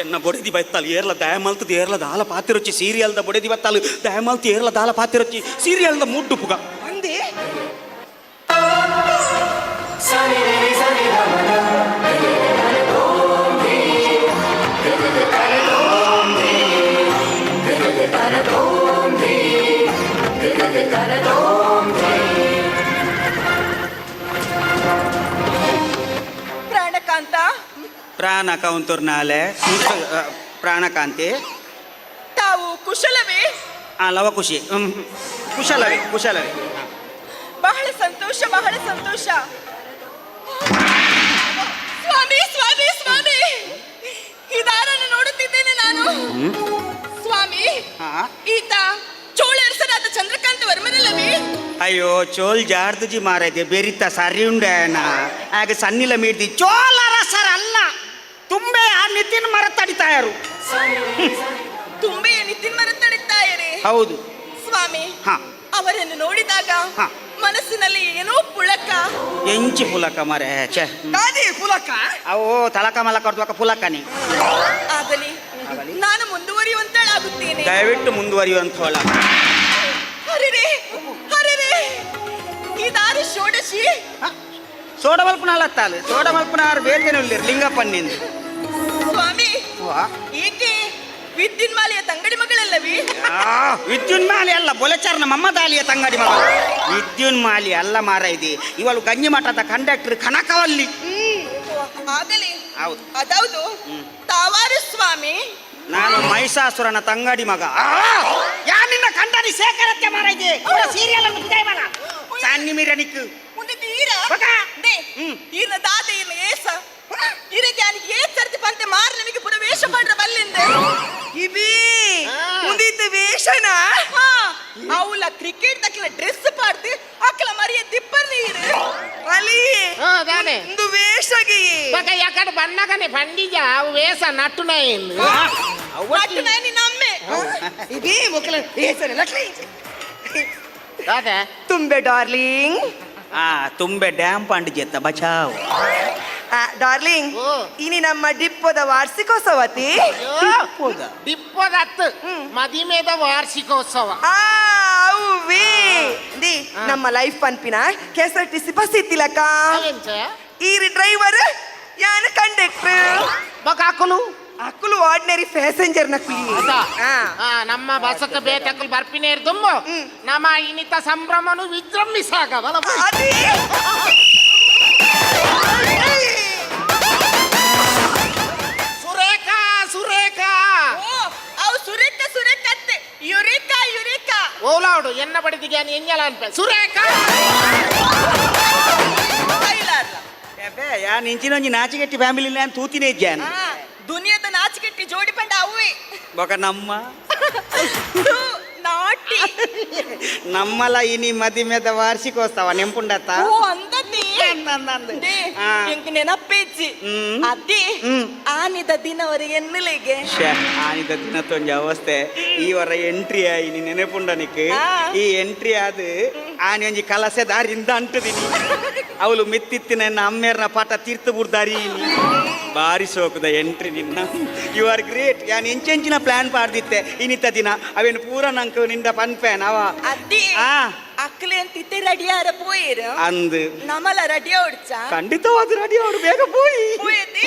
ಎನ್ನ ಬೊಡೆದಿ ಬೈತಾಲ್ ಏರ್ಲ ದಯಮಲ್ತು ಏರ್ಲ ದಾಲ ಪಾತಿರೊಚ್ಚಿ ಸೀರಿಯಲ್ದ ಬೊಡೆದಿ ಬತ್ತಾಲು ದಯಮಲ್ತು ಏರ್ಲ ದಾಲ ಪಾತಿರೊಚ್ಚಿ ಸೀರಿಯಲ್ದ ಮುಡ್ಡು ಪುಗ ಅಂದೆ ಪ್ರಾಣಕಾಂತ. ಪ್ರಾಣ ಕೌಂತೂರ್ ನಾಲೆ ಪ್ರಾಣಕಾಂತಿ. ತಾವು ಕುಶಲವೇ? ಆ ಲವ ಖುಷಿ. ಕುಶಲವೇ ಕುಶಲವೇ. ಬಹಳ ಸಂತೋಷ, ಬಹಳ ಸಂತೋಷ. ಸ್ವಾಮಿ ಸ್ವಾಮಿ ಸ್ವಾಮಿ, ಇದಾರನ್ನು ನೋಡುತ್ತಿದ್ದೇನೆ ನಾನು ಸ್ವಾಮಿ. ಹಾ? ಈತ ಚೋಳ ಅರಸರಾದ ಚಂದ್ರಕಾಂತ ವರ್ಮನಲ್ಲವೇ? ಅಯ್ಯೋ, ಚೋಲ್ ಜಾರ್ದುಜಿ ಮಾರೈತೆ ಬೆರಿತ ಸರಿ ಉಂಡೇನ ಆಗ ಸನ್ನಿಲ ಮೀಡ್ದಿ ಚೋಲ ರಸರ ಅಲ್ಲ ತುಂಬೆ ಆ ನಿತಿನ್ ಮರ ತಡಿತಾಯರು. ತುಂಬೆಯ ನಿತಿನ್ ಮರತಡಿದ್ದಾಯರೇ? ಹೌದು. ಸ್ವಾಮಿ, ಹಾ. ಅವರನ್ನು ನೋಡಿದಾಗ ಹಾ. ಮನಸ್ಸಿನಲ್ಲಿ ಏನೋ ಪುಳಕ. ಎಂಚಿ ಪುಲಕ ಮರೆ ಛೇ. ದಾದಿ ಪುಲಕ. ಅವು ತಲಕ ಮಲಕ ಹೊಡ್ದ್ವಕ ಪುಲಕನಿ. ಆಗಲಿ, ನಾನು ಮುಂದುವರಿಯುವಂತಳಾಗುತ್ತೇನೆ. ದಯವಿಟ್ಟು ಮುಂದುವರಿಯುವಂಥವಳ. ಹರಿರೇ ಹರಿರೇ, ಇದಾರು ಷೋಡಶಿ? ಸೋಡ ಮಲ್ಪನ ಅಲ್ಲತ್ತಾಲು ಸೋಡ ಮಲ್ಪನ ಆರು ಬೇತೇನೆ ಉಳ್ಳಿರ್ ಲಿಂಗಪ್ಪನ್ನಿಂದ. ಸ್ವಾಮಿ, ಈಕೆ ವಿದ್ಯುನ್ಮಾಲೆಯ ತಂಗಡಿ ಮಗಳಲ್ಲವೇ? ವಿದ್ಯುನ್ಮಾಲಿ ಅಲ್ಲ, ಬೊಲೆಚಾರ್ನ ಮಮ್ಮದಾಲಿಯ ತಂಗಡಿ ಮಗಳು. ವಿದ್ಯುನ್ಮಾಲಿ ಅಲ್ಲ ಮಾರ ಇದೆ, ಇವಳು ಗಂಜಿ ಮಠದ ಕಂಡಕ್ಟರ್ ಕನಕವಲ್ಲಿ. ಆಗಲಿ. ಹೌದು. ಅದೌದು, ತಾವಾರು ಸ್ವಾಮಿ? ನಾನು ಮಹಿಷಾಸುರನ ತಂಗಡಿ ಮಗ. ಯಾ ನಿನ್ನ ಕಂಡನಿ ಶೇಖರತ್ತೆ ಮಾರ ಇದೆ ಸೀರಿಯಲ್ ಅನ್ನು ಬಿದಾಯ ಮಗ ಸನ್ನಿ ಮೀರ ನಿಕ್ಕು. ಮುಂದೆ ತೀರ ಬಕ. They, ಹ್ಮ್. ಈರ್ನ ದಾದ ಈರ್ನ ಏಸ ಇರಗೆ ಯಾನಿಗೆ ಏ ಸರ್ತಿ ಪಂತೆ ಮಾರ್ ನಮಗೆ ಪುನಃ ವೇಷ ಮಾಡ್ರ ಬಲ್ಲಿಂದೆ. ಇಬಿ ಮುಂದಿತ್ತು ವೇಷನ. ಹಾ, ಅವಲ ಕ್ರಿಕೆಟ್ ತಕ್ಕಲ ಡ್ರೆಸ್ ಪಾಡ್ದು ಅಕ್ಕಲ ಮರಿಯ ದಿಪ್ಪರ್ ನೀರು. ಅಲಿ. ಹಾ, ದಾನೆ. ಒಂದು ವೇಷಗೆ. ಬಕ ಯಾಕಡೆ ಬಣ್ಣಗನೆ ಪಂಡಿಜ ಅವು ವೇಷ ನಟ್ಟುನೈನ್. ಮಟ್ಟು ನಾನು ನಿನ್ನಮ್ಮೆ. EB ಮುಕ್ಕಲ ವೇಷನೆಲ್ಲ clean. ದಾದೆ. ತುಂಬೆ ಡಾರ್ಲಿಂಗ್. ಆ ತುಂಬೆ ಡ್ಯಾಮ್ ಪಾಂಡ್ ಜೆತ್ತ ಬಚಾವ್. ಡಾರ್ಲಿಂಗ್. ಓ. ಇನಿ ನಮ್ಮ ಡಿಪ್ಪದ ವಾರ್ಷಿಕೋತ್ಸವತಿ. ಡಿಪ್ಪದತ್ತು ಮದಿಮೇದ ವಾರ್ಷಿಕೋತ್ಸವ. ಆ ಅವ್ವೇ the ನಮ್ಮ ಲೈಫ್ ಪನ್ಪಿನ ಕೆಎಸ್ಆರ್ಟಿಸಿ ಬಸ್ ಇತ್ತಿಲಕ್ಕ. ಅವೆಂಚ? ಈರಿ ಡ್ರೈವರ್, ಯಾನ ಕಂಡಕ್ಟರ್. ಬಕ ಅಕುಲು? ಅಕ್ಕುಲು ಆರ್ಡಿನರಿ ಪ್ಯಾಸೆಂಜರ್ ನಕುಲಿ. ಹೌದಾ? ಆ. ಆ, ನಮ್ಮ ಬಸಕ್ಕ ಬೇತಕ್ಕಲು ಬರ್ಪಿನೇರ್ ದುಮ್ಮು ನಮ್ಮ ಇನ್ನಿತ ಸಂಭ್ರಮನು ವಿಜೃಂಭಿಸಾಗ ಬಲ. ಅದೇ. ಸುರೇಖಾ ಸುರೇಖಾ. ಓ, ಅವು ಸುರೇಖ ಸುರೇಖ ಅತ್ತೆ, ಯುರೇಕಾ ಯುರೇಕಾ. ಓಲಾಡು ಎನ್ನ ಬಡಿದಿಗೆ ಎಂಜಲ ಅನ್ಪೆ ಸುರೇಖಾ. ಕೈಲಾರ್ಲ. ಯಾ ನಿಂಚಿನೊಂಜಿ ನಾಚಿಗೆಟ್ಟಿ ಫ್ಯಾಮಿಲಿ ನಾನು ತೂತಿನೇ ಇದ್ದಾನೆ. ಆ, ದುನಿಯಾದ ನಾಚಿಕೆಟ್ಟಿ ಜೋಡಿ ಪಂಡ ಅವುವೆ. ಬೊಕ ನಮ್ಮ ಥು, ನಾಟಿ. ನಮ್ಮಲ ಇನಿ ಮದಿಮೆದ ವಾರ್ಷಿಕೋತ್ಸವ ನೆಂಪುಂಡತ್ತ? ಓ, ಅಂದತಿ. ಅಂದ್. They, ಆ. ಎಂಕ್ ನೆನಪೇಜ್ಜಿ. ಹ್ಮ್. ಅದೇ ಹ್ಮ್. ಆನಿದ ದಿನವರೆಗೆ ಎನ್ನಲಿಗೆ. ಶ್ಯೆ, ಆನಿದ ದಿನತ್ತೊಂಜಿ ಅವಸ್ಥೆ. ಈ ವರ ಎಂಟ್ರಿ ಆಯಿ ನೀ ನೆನಪುಂಡನಿಕ್? ಆ. ಈ ಎಂಟ್ರಿ ಆದ್ ಆನಿ ಒಂಜಿ ಕಲಸೆ ದಾರಿಂದ ಅಂಟುದಿನಿ ಅವಳು ಮೆತ್ತಿತ್ತಿನ ಅಮ್ಮೇರ್ನ ಪಾಠ ತೀರ್ಥ ಬುಡ್ದಾರಿ. ಬಾರಿ ಸೋಕುದ ಎಂಟ್ರಿ ನಿನ್ನ. You are great. ಯಾನ್ ಎಂಚೆಂಚಿನ ಪ್ಲಾನ್ ಪಾಡ್ದಿತ್ತೆ ಇನ್ನಿತ್ತ ದಿನ, ಅವೇನು ಪೂರ ನಂಕು ನಿಂದ ಪನ್ಪೇನ್ ಅವ. ಅದೇ. ಆ. ಅಕ್ಲೆ ಅಂತಿತ್ತೆ ರೆಡಿ ಆರ ಪೋಯಿರು. ಅಂದ್. ನಮಲ ರೆಡಿ ಓಡ್ಚ. ಖಂಡಿತವಾದ ರೆಡಿ ಅವರು, ಬೇಗ ಪೋಯಿ. ಪೋಯತಿ.